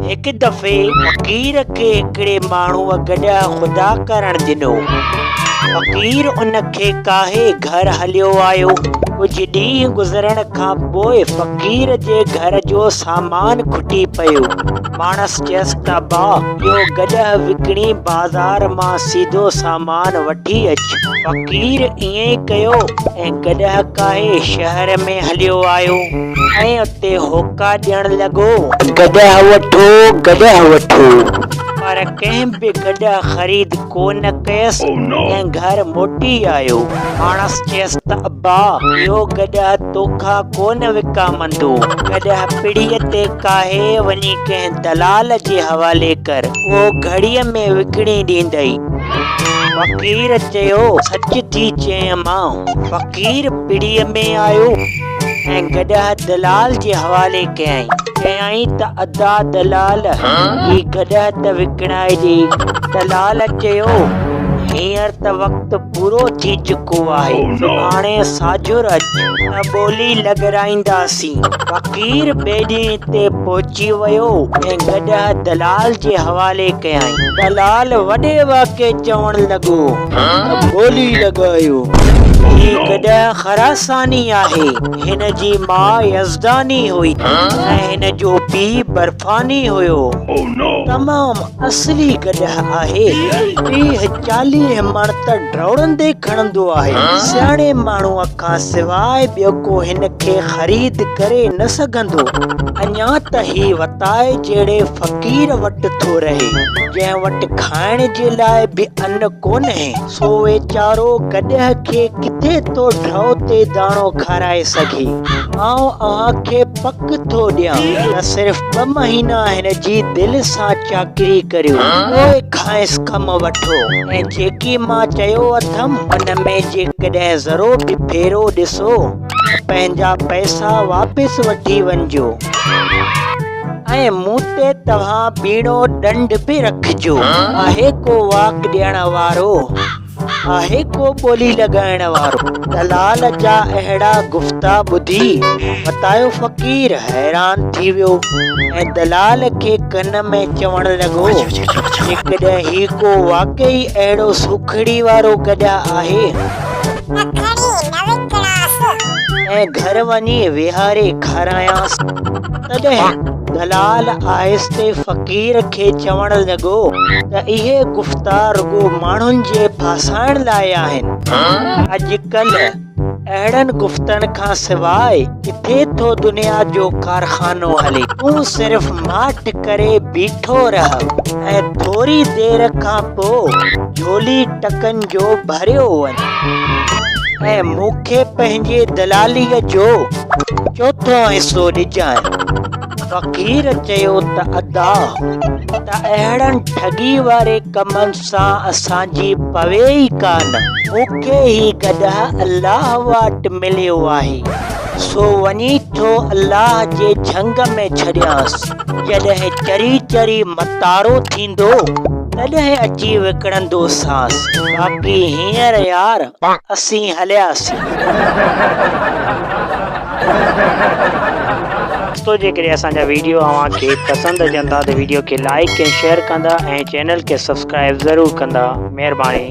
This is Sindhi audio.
هڪ دفعي فقير کي هڪڙي ماڻهوء گڏهه خدا ڪرڻ ڏنو. فقير ان کي ڪاهي گهر هليو آيو. ڪجهه ڏينهن گذرڻ کان پوء فقير جي گهر جو سامان کٽي پيو. ماڻس چيس ته ابا، اهو گڏهه وڪڻي بازار مان سيڌو سامان وٺي اچ. فقير ائين ئي ڪيو ۽ گڏهه ڪاهي شهر ۾ هليو آيو ۽ اتي هوڪا ڏيڻ لڳو. گڏهه وٺو، گڏهه وٺو. پر ڪنهن به گڏهه خريد ڪو نه ڪيس ۽ گهر موٽي آيو. ماڻس چيس ته ابا، اهو گڏهه توکان ڪو نه وڪامندو. گڏهه پڙيء تي ڪاهي وڃي ڪنهن دلال جي حوالي ڪر، اهو گهڙيء ۾ وڪڻي ڏيندئي. فقير چيو، سچ ٿي چئين مان. فقير پڙيء ۾ آيو ۽ گڏهه دلال جي حوالي ڪيائين. چيائين ته ادا دلال، هي گڏهه ته وڪڻائي ڏي. دلال چيو، هينئر ته وقت پورو ٿي چڪو آهي، سڀاڻي ساجهر اچ ته ٻولي لڳرائينداسين. فقير ٻئي ڏينهن تي پهچي ويو ۽ گڏهه دلال جي حوالي ڪيائين. دلال وڏي واڪي چوڻ لڳو ته ٻولي لڳايو، هي گڏهه خراساني آهي. هن جي ماء يزداني هئي ۽ هن جو پيء برفاني هيو. تمام اصلي گڏهه آهي. 30 40 مڻ ته ڊوڙندي کڻندو آهي. سياڻي ماڻهوء کان سواء ٻيو ڪو هن کي خريد ڪري نه سگهندو. اڃا ته هي وتائي جهڙي فقير وٽ ٿو رهي، جنهن وٽ کائڻ جي لاء به ان ڪونهي. سو ويچارو گڏهه کي ڪٿي ٿو ڍؤ تي داڻو کارائي سگهي. آئون اوهان کي پڪ ٿو ڏيان ته صرف ٻه مهينا هن جي دل سان چاڪري ڪريو، پوء کانئس ڪم وٺو ۽ جيڪي مان چيو اٿم، ان ۾ جيڪڏهن ذرو به ڦيرو ڏسو ته پنهنجا پئسا واپس وٺي وڃجو. ۽ مون تي توهان ٻيڻو ڏنڊ به رکجو. آهي ڪو واڪ ڏيڻ وارو؟ آهي ڪو ٻولي لڳائڻ وارو؟ دلال جا اهڙا گفتا ٻڌي وتايو فقير حيران ٿي ويو ۽ دلال کي ڪن ۾ چوڻ لڳو، جيڪڏهن هي ڪو واقعي اهڙو سوکڙي وارو گڏهه آهي، ته کڻي نه وڪڻانس. ۽ گهر وڃي ويهاري کارايانس. تڏهن دلال آهستي فقير کي چوڻ لڳو ته اهي گفتا رڳو ماڻهن جي ڦاسائڻ لاء آهن. اڄڪلهه اهڙن گفتن کان سواء ڪٿي ٿو دنيا جو ڪارخانو هلي. تون صرف ماٺ ڪري بيٺو رهه ۽ ٿوري دير کان پوء جهولي ٽڪن جو ڀريو وڃ ۽ مون کي پنهنجي دلاليء جو چوٿون حصو ڏجانء. فقير چيو ته ادا، ته اهڙن ٺڳي واري ڪمن سان اسان جي پوي ئي ڪانه. مون کي هي گڏهه الله واٽ مليو آهي، سو وڃي ٿو الله جي جهنگ ۾ ڇڏيانس. جڏهن چري چري متارو ٿيندو، تڏهن اچي وڪڻندوسانس. باقي هينئر يار، اسين هلياسين. دوستو جيڪڏهن اسان جا ويڊيو اوهان کي پسند اچن ٿا ته ويڊيو کي لائيڪ ۽ شيئر ڪندا ۽ چينل کي سبسڪرائيب ضرور ڪندا مهرباني.